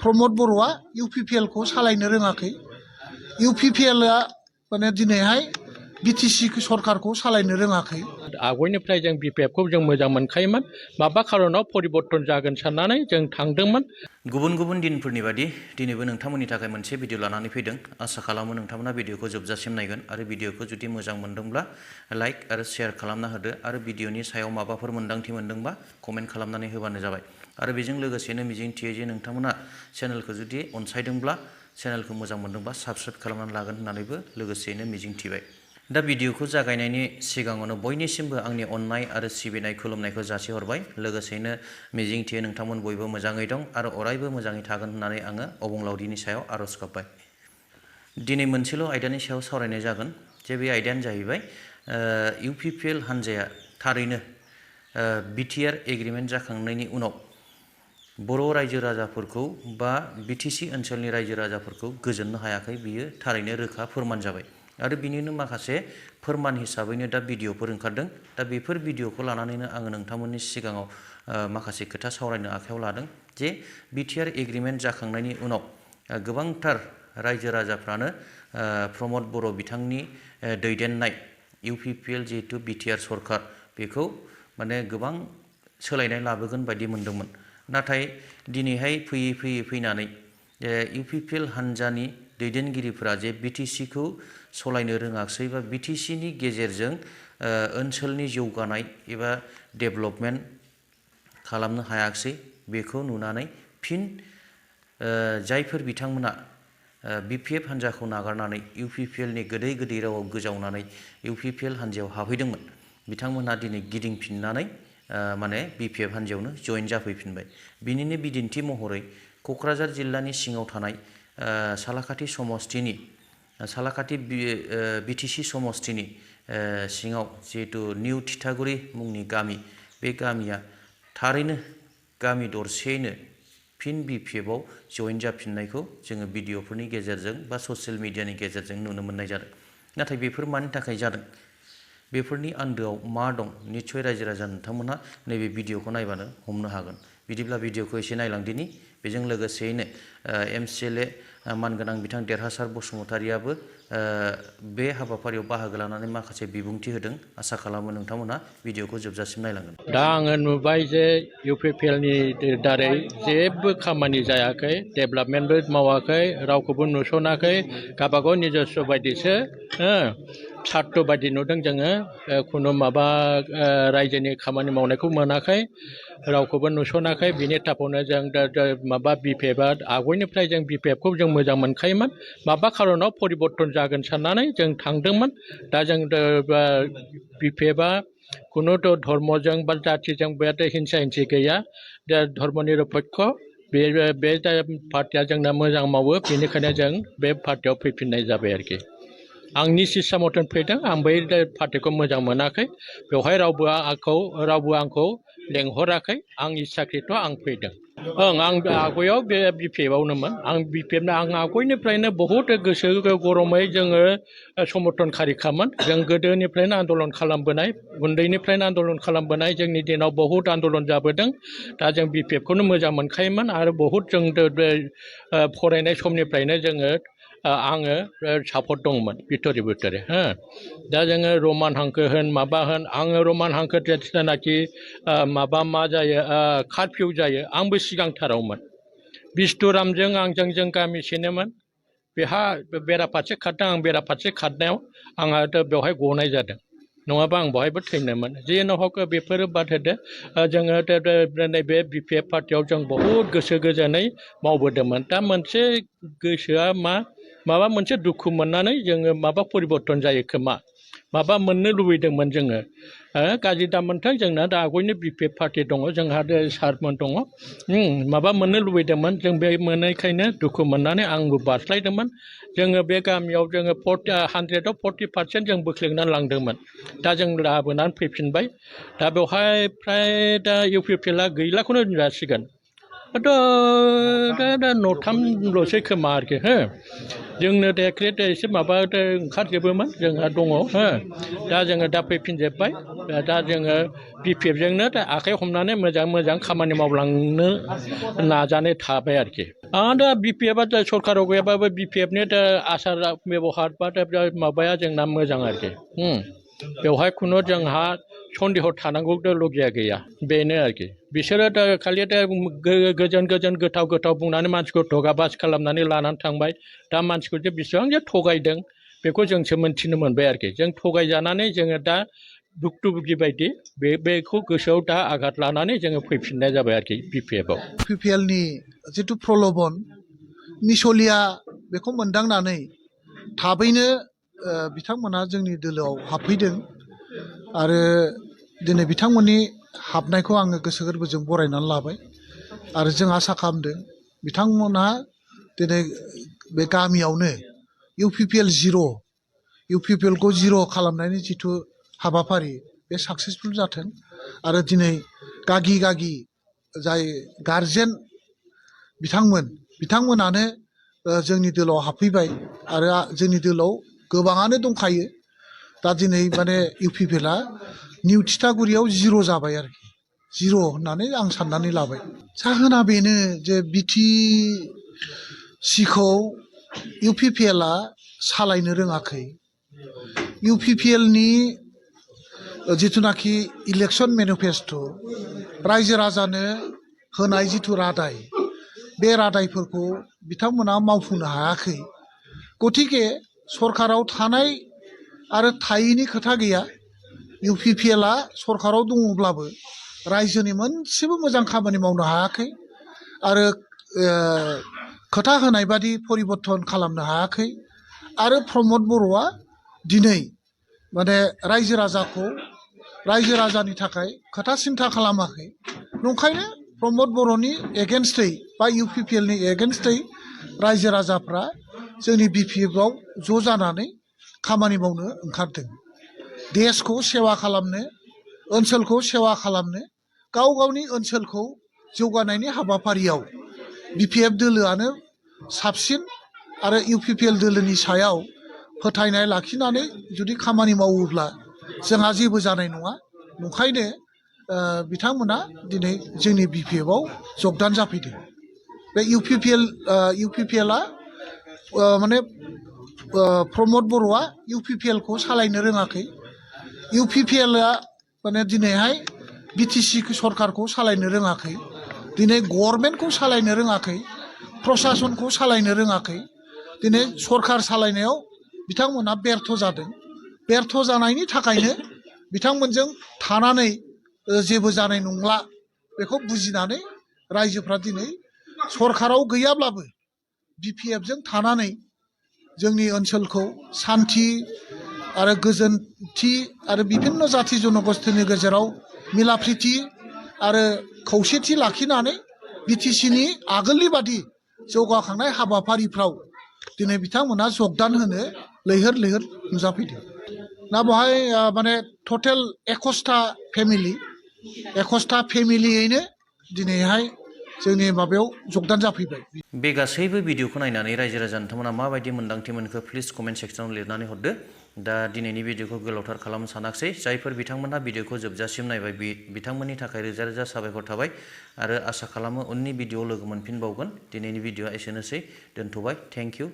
प्रमोद बर'आ UPPL खौ सालायनो रोङाखै UPPL आ माने दिनैहाय BTC सरकारखौ सालायनो रोङाखै आगयनिफ्राय जों BPF खौ जों मोजां मोनखायोमोन माबा खारनाव परिबर्तन जागोन साननानै जों थांदोंमोन गुबुन गुबुन दिनफोरनि बादि दिनैबो नोंथांमोननि थाखाय मोनसे भिडिअ लानानै फैदों आसा खालामो नोंथांमोना भिडिअखौ जोबजासिम नायगोन आरो भिडिअखौ जुदि मोजां मोनदोंब्ला लाइक आरो शेयार खालामना होदो आरो भिडिअनि सायाव माबाफोर मोनदांथि मोनदोंबा कमेन्ट खालामनानै होबानो जाबाय आरो बेजों लोगोसेनो मिजिंथियो जे नोंथांमोना चेनेलखौ जुदि अनसायदोंब्ला चेनेलखौ मोजां मोनदोंबा साबस्क्राइब खालामनानै लागोन होननानैबो लोगोसेनो मिजिंथिबाय दा भिडिअखौ जागायनायनि सिगाङावनो बयनिसिमबो आंनि अननाय आरो सिबिनाय खुलुमनायखौ जासिहरबाय लोगोसेनो मिजिंथियो नोंथांमोन बयबो मोजाङै दं आरो अरायबो मोजाङै थागोन होननानै आङो अबंलावरिनि सायाव आरज गाबबाय दिनै मोनसेल' आयदानि सायाव सावरायनाय जागोन जे बे आयदायानो जाहैबाय UPPL हानजाया थारैनो BTR एग्रिमेन्ट जाखांनायनि उनाव बर' रायजो राजाफोरखौ बा BTC ओनसोलनि रायजो राजाफोरखौ गोजोननो हायाखै बियो थारैनो रोखा फोरमान जाबाय आरो बिनिनो माखासे फोरमान हिसाबैनो दा भिडिअफोर ओंखारदों दा बेफोर भिडिअखौ लानानैनो आङो नोंथांमोननि सिगाङाव माखासे खोथा सावरायनो आखायाव लादों जे BTR एग्रिमेन्ट जाखांनायनि उनाव गोबांथार रायजो राजाफ्रानो प्रमोद बर' बिथांनि दैदेननाय UPPL जिहेतु BTR सरकार बेखौ माने गोबां सोलायनाय लाबोगोन बायदि मोनदोंमोन नाथाय दिनैहाय फैनानै UPPL हानजानि दैदेनगिरिफोरा जे BTC खौ सलायनो रोङाखै बा BTC नि गेजेरजों ओनसोलनि जौगानाय एबा डेभेलपमेन्ट खालामनो हायाखै बेखौ नुनानै फिन जायफोर बिथांमोना BPF हानजाखौ नागारनानै UPPL नि गोदै गोदै रावाव गोजावनानै UPPL हानजायाव हाबहैदोंमोन बिथांमोनहा दिनै गिदिंफिननानै माने BPF हानजायावनो जयेन जाफैफिनबाय बिनिनो बिदिन्थि महरै क'क्राझार जिल्लानि सिङाव थानाय सालाकाथि समस्तिनि सालाकाथि BTC समस्तिनि सिङाव जिहेतु निउ थिथागुरि मुंनि गामि बे गामिया थारैनो गामि दरसेयैनो फिन BPF आव जयेन जाफिननायखौ जोङो भिडिअफोरनि गेजेरजों बा ससियेल मिडियानि गेजेरजों नुनो मोननाय जादों नाथाय बेफोर मानि थाखाय जादों बेफोरनि आन्दोआव मा दं निस्सय रायजो राजा नोंथांमोना नैबे भिडिअखौ नायबानो हमनो हागोन बिदिब्ला भिडिअखौ एसे नायलांदिनि बेजों लोगोसेयैनो MCLA मानगोनां बिथां देरहासार बसुमतारियाबो बे हाबाफारियाव बाहागो लानानै माखासे बिबुंथि होदों आसा खालामो नोंथांमोना भिडिअखौ जोबजासिम नायलांगोन दा आङो नुबाय जे UPPL नि दारै जेबो खामानि जायाखै डेभेलपमेन्टबो मावाखै रावखौबो नुसनाखै गावबागाव निजस्व बायदिसो सार्थ बायदि नुदों जोङो खुनु माबा रायजोनि खामानि मावनायखौ मोनाखै रावखौबो नुसनाखै बिनि थाखायनो जों माबा BPF आ आगयनिफ्राय जों BPF खौ जों मोजां मोनखायोमोन माबा खारनाव परिबर्तन जागोन साननानै जों थांदोंमोन दा जों BPF आ खुनु धर्मजों बा जातिजों बे हिंसा हिंसि गैया धर्म निरपेक्ष बे पार्टिया जोंना मोजां मावो बेनिखायनो जों बे पार्टियाव फैफिननाय जाबाय आरोखि आंनि सिस्सा मथन फैदों आं बै पार्टिखौ मोजां मोनाखै बेवहाय रावबो आंखौ लेंहराखै आं इच्छाकृत आं फैदों आं आगयाव बे BPF आवनोमोन आं BPF आं आगयनिफ्रायनो बहुद गोसो गरमै जोङो समर्थनखारिखामोन जों गोदोनिफ्रायनो आन्दलन खालामबोनाय उन्दैनिफ्रायनो आन्दलन खालामबोनाय जोंनि दिनाव बहुद आन्दलन जाबोदों दा जों BPF खौनो मोजां मोनखायोमोन आरो बहुद जों फरायनाय समनिफ्रायनो जोङो आङो सापर्ट दंमोन भितरे दा जोङो रमान हांखो होन माबा होन आङो रमान हांखो जेथिनाखि माबा मा जायो काटफिउ जायो आंबो सिगांथारावमोन बिष्टुरामजों आंजों जों गामिसेनोमोन बेहा बेराफारसे खारदों आं बेराफारसे खारनायाव आंहा बेवहाय गनाय जादों नङाबा आं बहायबो थैनोमोन जेन' हक बेफोरो बाद होदो जोङो नैबे BPF पार्टियाव जों बहुद गोसो गोजोनै मावबोदोंमोन दा मोनसे गोसोआ माबा मोनसे दुखु मोननानै जोङो माबा परिबर्तन जायो खोमा माबा मोननो लुबैदोंमोन जोङो गाज्रि दा मोनथों जोंना दा आगयनि BPF पार्टि दङ जोंहा सारमोन दङ माबा मोननो लुबैदोंमोन जों बे मोनैखायनो दुखु मोननानै आंबो बारस्लायदोंमोन जोङो बे गामियाव जोङो 100आव 40% जों बोख्लेंनानै लांदोंमोन दा जों लाबोनानै फैफिनबाय दा बेवहाय फ्राय दा UPPL आ गैलाखौनो होनजासिगोन दा न'थामल'सै खोमा आरोखि हो जोंनो डेक्रेट एसे माबा ओंखारजोबोमोन जोंहा दङ हो दा जोङो दा फैफिनजोब्बाय दा जोङो BPF जोंनो दा आखाइ हमनानै मोजां खामानि मावलांनो नाजानाय थाबाय आरोखि दा BPF-आ दा सरकाराव गैयाबाबो BPF-नि दा आसार बेबहार बा दा माबाया जोंना मोजां आरोखि बेवहाय खुनु जोंहा सन्देह थानांगौ लगिया गैया बेनो आरोखि बिसोरो दा खालि दा गोजोन गोथाव बुंनानै मानसिखौ धगाबाज खालामनानै लानानै थांबाय दा मानसिखौ जे बेसेबां जे थगायदों बेखौ जोंसो मोनथिनो मोनबाय आरोखि जों थगायजानानै जोङो दा भुक्तभुगि बायदि बेखौ गोसोआव दा आघात लानानै जोङो फैफिननाय जाबाय आरोखि BPF-आव UPPL-नि जिथु प्रलबन मिसलिया बेखौ मोनदांनानै थाबैनो बिथांमोना जोंनि दोलोआव हाबफैदों आरो दिनै बिथांमोननि हाबनायखौ आङो गोसो गोरबोजों बरायनानै लाबाय आरो जों आसा खालामदों बिथांमोनहा दिनै बे गामियावनो UPPL 0 UPPL-खौ 0 खालामनायनि जिथु हाबाफारि बे साक्सेसफुल जाथों आरो दिनै गागि जाय गारजेन बिथांमोनानो जोंनि दोलोआव हाबफैबाय आरो जोंनि दोलोआव गोबाङानो दंखायो दा दिनै माने UPPL-आ निउ थिथागुरियाव 0 जाबाय आरोखि 0 होननानै आं साननानै लाबाय जाहोना बेनो जे BTC-खौ UPPL-आ सालायनो रोङाखै UPPL-नि जिथुनाखि इलेक्सन मेनिफेस्ट' रायजो राजानो होनाय जिथु रादाय बे रादायफोरखौ बिथांमोना मावफुंनो हायाखै गतिके सरकाराव थानाय आरो थायैनि खोथा गैया UPPL-आ सरकाराव दङब्लाबो रायजोनि मोनसेबो मोजां खामानि मावनो हायाखै आरो खोथा होनाय बादि परिबर्तन खालामनो हायाखै आरो प्रमद बर'आ दिनै माने रायजो राजानि थाखाय खोथा सिन्था खालामाखै नंखायनो प्रमद बर'नि एगेन्स्टै बा UPPL-नि एगेन्स्टै रायजो राजाफ्रा जोंनि BPF-आव ज' जानानै खामानि मावनो ओंखारदों देशखौ सेवा खालामनो ओनसोलखौ सेवा खालामनो गावनि ओनसोलखौ जौगानायनि हाबाफारियाव BPF दोलोआनो साबसिन आरो UPPL दोलोनि सायाव फोथायनाय लाखिनानै जुदि खामानि मावोब्ला जोंहा जेबो जानाय नङा नंखायनो बिथांमोना दिनै जोंनि BPF-आव जगदान जाफैदों बे UPPL-आ माने प्रमद बर'आ UPPL-खौ सालायनो रोङाखै UPPL-आ माने दिनैहाय BTC सरकारखौ सालायनो रोङाखै दिनै गभर्नमेन्टखौ सालायनो रोङाखै प्रसासनखौ सालायनो रोङाखै दिनै सरकार सालायनायाव बिथांमोना बेर्थ जादों बेर्थ जानायनि थाखायनो बिथांमोनजों थानानै जेबो जानाय नंला बेखौ बुजिनानै रायजोफ्रा दिनै सरकाराव गैयाब्लाबो BPF-जों थानानै जोंनि ओनसोलखौ सान्थि आरो गोजोनथि आरो बिभिन्न जाथि जनगोष्ठीनि गेजेराव मिलाप्रिति आरो खौसेथि लाखिनानै BTC-नि आगोलनि बादि जौगाखांनाय हाबाफारिफ्राव दिनै बिथांमोना जगदान होनो लैहोर नुजाफैदों ना बेवहाय माने टटेल 21टा फेमिलियैनो दिनैहाय जोंनि माबायाव जगदान जाफैबाय बे गासैबो भिडिअखौ नायनानै रायजो राजा नोंथांमोना माबायदि मोन्दांथि मोनखो प्लिज कमेन्ट सेक्सनाव लिरनानै हरदो दा दिनैनि भिडिअखौ गोलावथार खालामनो सानाखिसै जायफोर बिथांमोनहा भिडिअखौ जोबजासिम नायबाय बिथांमोननि थाखाय रोजा साबायखर थाबाय आरो आसा खालामो उननि भिडिअआव लोगो मोनफिनबावगोन दिनैनि भिडिअआ एसेनोसै दोनथ'बाय थेंक इउ